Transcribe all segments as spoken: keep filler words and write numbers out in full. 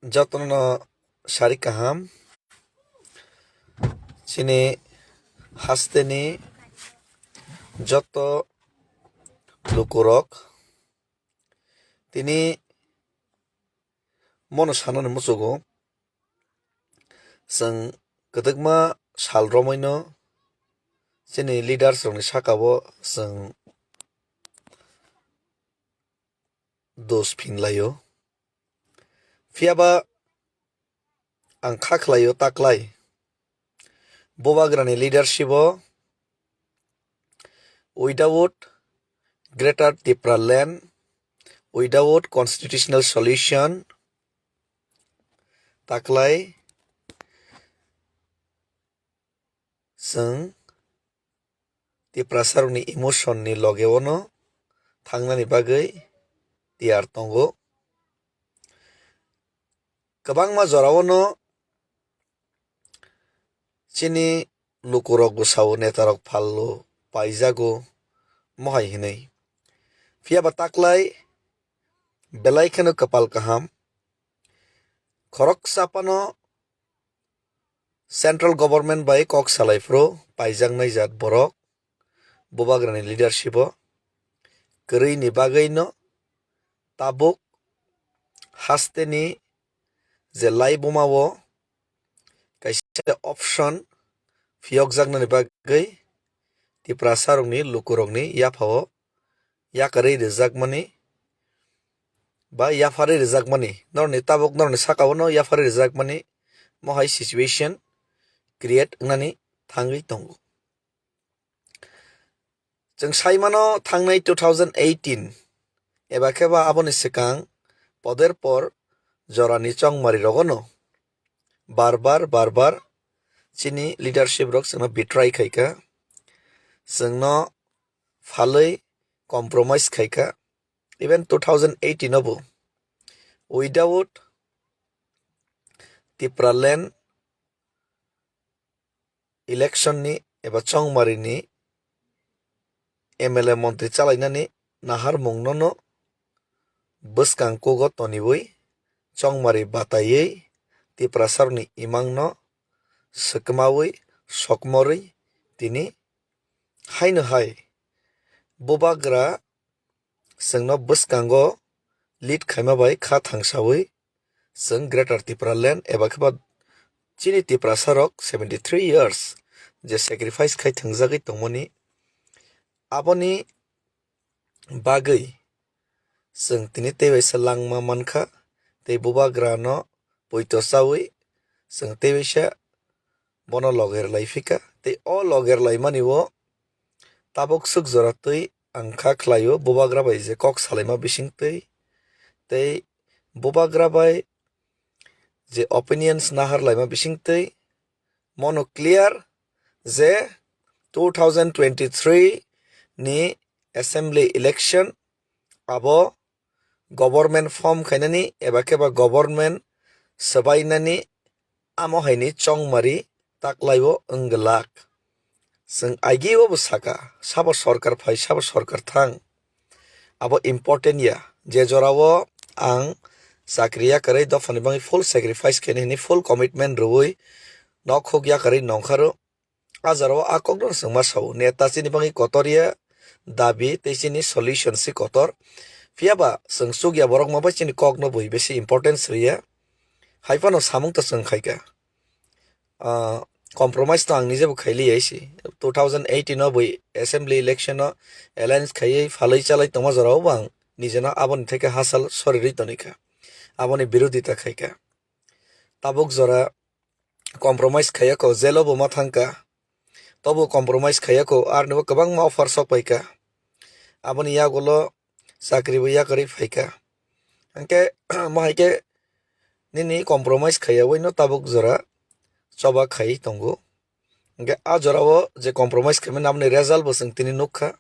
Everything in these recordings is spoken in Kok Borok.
Jotono sari kaham. Chini hasteni joto lukurok tini mono sanani muchugo. Chwng kwdwkma sal romwino chini leaders rokni sakao chwng dos phinlaio. Phiyaba ang kha khlaio taklai. Bubagrani leadership o without Greater Tipraland, without constitutional solution, taklai chwng Tiprasarokni emotion ni loge ono thangnani bagwi tiyar tongo. Kwbangma jorao no chini lukurok bwsao netarok phallo paijago mohai hinwi. Phiyaba taklai belai kheno kwpal kaham. Khoroksa phano central government bai kok salai phuru paijaknai jat borok Bubagrani leadership o kwrwini bagwi no tabuk hasteni je laibuma o kaisa option phiyokjaknani bagwi Tiprasarokni lukurokni yaphao yakarwi rwjakmani ba yapharwi rwjakmani, norokni tabuk norokni sakao no yapharwi rwjakmani mohai situation create wngnani thangwi tongo. Chwng sai mano thangnai two thousand eighteen eba khe ba aboni swkang poder por jorani chongmari rogono bar bar, bar bar chini leadership rok chwngno betray khaikha, chwngno phalwi compromise khaikha. Even two thousand eighteen obo without Tipraland election ni eba chongmari ni M L A montri chalainani naharmungno no bwskang kugo toniwi chongmari bataiwi Tiprasarokni imangno swkmawi sokmorwi tini haino hai Bubagra chwngno bwskango lead khaima bai kha thangsawi chwng Greater Tipraland eba khe ba chini Tiprasarok seventy three years je sacrifice khai thwngjagwi tongmani, aboni bagwi chwng tini teibaisa langma mankha tei Bubagrano poito chawi chwng teibaisa bono loger lai phika tei o loger laimani o tabuk swk jora twi ang kha khlaio Bubagra bai je kok salaima bisingtwi tei Bubagra bai je opinions nahar laima bisingtwi mono clear je two thousand twenty three ni assembly election abo government form khainani eba khe ba government swbainani amo haini chongmari taklaio wng glak. Chwng agio bo saka, sabo sorkar phai, sabo sorkar thang. Abo important ya. Je jorao ang chakri yakarwi dophani bagwi full sacrifice khainai hwnwi full commitment rwui nokhuk yakarwi nongkharo. A jorao a kokno chwng ma sao, neta chini bagwi kotor ya, dabi tei chini solution se kotor. Phiyaba chwng chukya borok ma bai chini kokno bui besi importance rwya. Hai phano samung to chwng khaika. Ah, compromise to ang nije bo khailiya se. Two thousand eighteen o bui assembly election o alliance khaiwi phalwi chalai tongma jorao bo ang nijeno aboni theke hachal sorirwi tonikha. Aboni birodita khaika. Tabuk jora compromise khaiya ko, jail o bo ma thangka. Tobo compromise khaiya ko, arni bo kwbangma offer sok paika. Aboni yagulo chakri bo yakarwi phaika. Hwnkhe, mo hai khe nini compromise khaiya bai no tabuk jora choba khai tongo. Hwnkhe a jora o je compromise khaimani aboni result bo chwng tini nukha.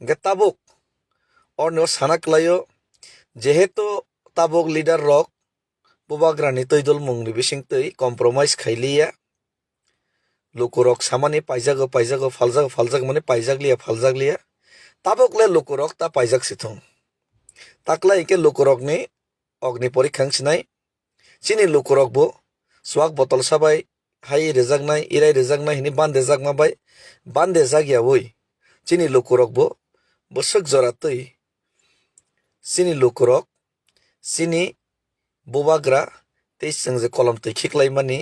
Hwnkhe tabuk orni o sana kwlaio, jehetu tabuk leader rok Bubagrani twi dulmungni bisingtwi compromise khailiya. Lukurok samani paijago, paijago, phaljago, phaljago mani paijakliya, phaljakliya. Tabukle lukurok ta paijak si thung. Taklai hinkhe lukurokni ogni porikha wng sinai. Chini lukurokbo chuak botol sabai hai rijaknai, irai rijaknai hwnwi bandejakma bai bandejak yaui chini lukurokbo bwswk jora twi chini lukurok chini bubagra tei chwng je kolom twi khiklaimani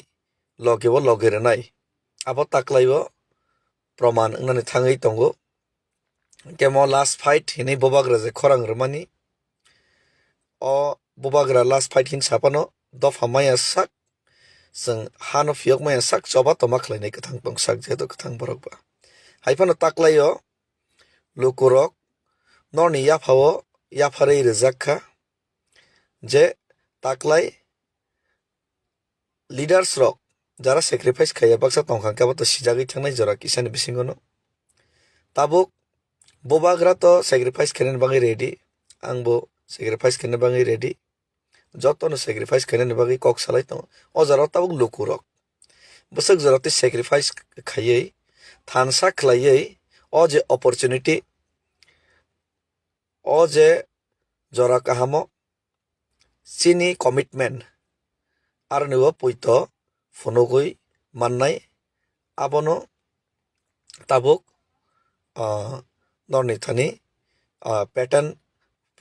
loge o loge rwnai. Abo taklai o proman wngnani thangwi tongo. Kemo last fight hinwi bubagra je khorang rwmani, o bubagra last fight hin sapano dopha maya sak, chwng hano phiyok maya sak, choba toma khlainai kwthang tong sak, jehetu kwthang borok ba. Hai phano taklai o lukurok norni yapha o yapharwi rijak kha je taklai leaders rok jara sacrifice khaiya baksa tongkha hwnkhe abo to sijagwi thangnai jora kisani bisingo no. Tabuk bubagra to sacrifice khainani bagwi ready, angbo sacrifice khainani bagwi ready, jotono sacrifice khainani bagwi kok salai tongo. O jora o tabuk lukurok bwswk jora twi sacrifice khaiwi thansa khlaiwi o je opportunity, o je jora kahamo chini commitment aroni o poito phunugwi mannai, abono tabuk, ah, norni thani, ah, pattern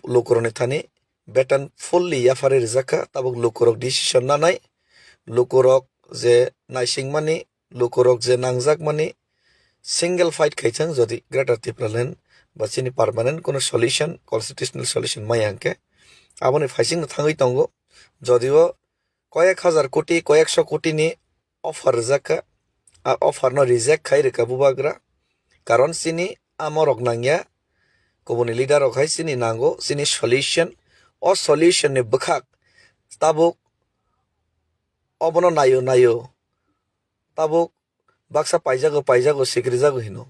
lukurokni thani pattern fully yapharwi rijak kha, tabuk lukurok decision nanai, lukurok je naisingmani lukurok je nangjakmani single fight khaithang, jodi Greater Tipraland ba chini permanent kono solution, constitutional solution maya hwnkhe aboni phaisingno thangwi tongo. Jodio koyek hazar koti, koyekso koti ni offer rijak kha, a offer no reject khai rwkha bubagra, karon chini amorok nangya, kubuni leader rok hai chini nango, chini solution, o solution ni bwkhak tabuk obono nayo nayo tabuk baksa paijago, paijago, sikrijago hino.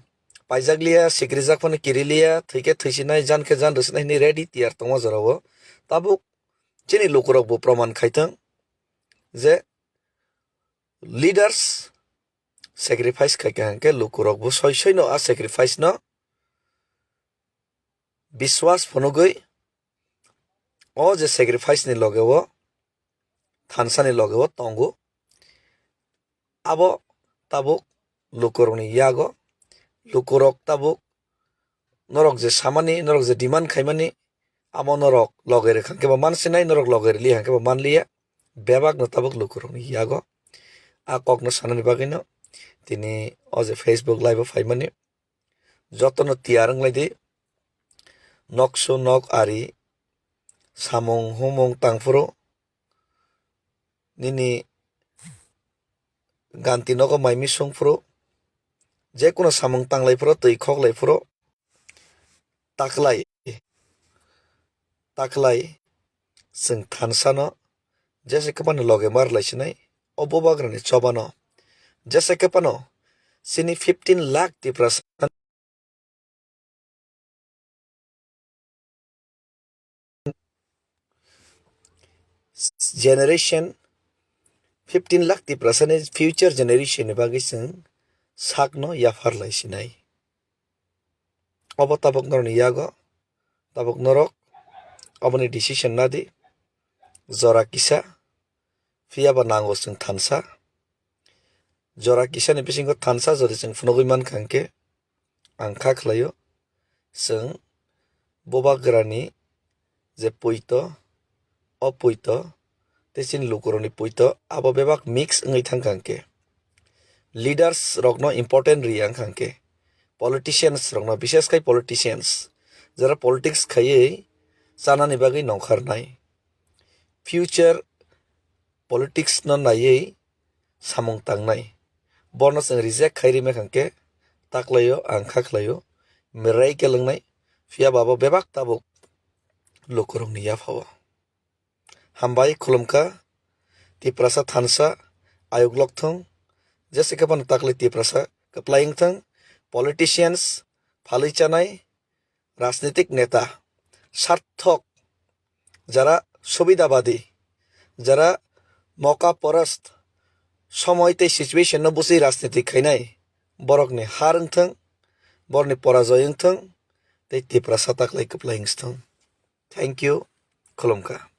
Paijakliya, sikrijak phano kiriliya, thwikhe thwisinai, jankhe jan rwsinai hwnwi ready tiyar tongma jorao. Tabuk chini lukurokbo proman khaithang je leaders sacrifice khaikha hwnkhe lukurokbo soi soino a sacrifice no biswas phunugwi o je sacrifice ni loge o, thansa ni loge o tongo. Abo tabuk lukurokni yago, lukurok tabuk norok je samani, norok je demand khaimani, amo norok loge rwkha hwnkhe bo mansinai, norok loge rwliya hwnkhe bo manliya. Bebakno tabuk lukurokni yago a kokno sanani bagwino tini o je Facebook live o phaimani. Jotono tiyar wng lai di. Noksu nok ari, samung humung tangphuru, nini ganti nogo mai misung phuru, je kuno samung tanglai phuru, twi khoklai phuru, taklai, taklai chwng thansano jesa khe phano loge mar lai sinai, o bubagrani chobano jesa khe phano chini fifteen lakh Tiprasa generation, fifteen lakh Tiprasani future generation ni bagwi chwng sakno yaphar lai sinai. Obo tabuk norokni yago, tabuk norok oboni decision nadi, jora kisa, phiyaba nango chwng thansa. Jora kisani bisingo thansa jodi chwng phunugwi mankha hwnkhe, ang kha khlaio, chwng bubagrani je poito, o poito tei chini lukurokni poito abo bebak mix wngwi thangkha hwnkhe, leaders rokno important rwya wngkha hwnkhe, politicians rokno, bishes khai politicians jara politics khaiwi chanani bagwi nongkharnai, future politics no naiwi samung tangnai. Bono chwng reject khai rimai kha hwnkhe, taklaio, ang kha khlaio, mirai khe lwngnai, phiya ba bo bebak tabuk lukurokni yaphao. Hambai khulumkha, Tiprasa thansa, ayuk lokthung, jesa khe phano taklai Tiprasa kwplai wngthung, politicians, phalwi chanai, rajnitik neta, sarthok, jara subidabadi, jara moka porost, somoi tei situation no busi rajniti khainai, borokni har wngthung, borokni porajoy wngthung, tei Tiprasa taklai kwplai wngthung. Thank you, khulumkha.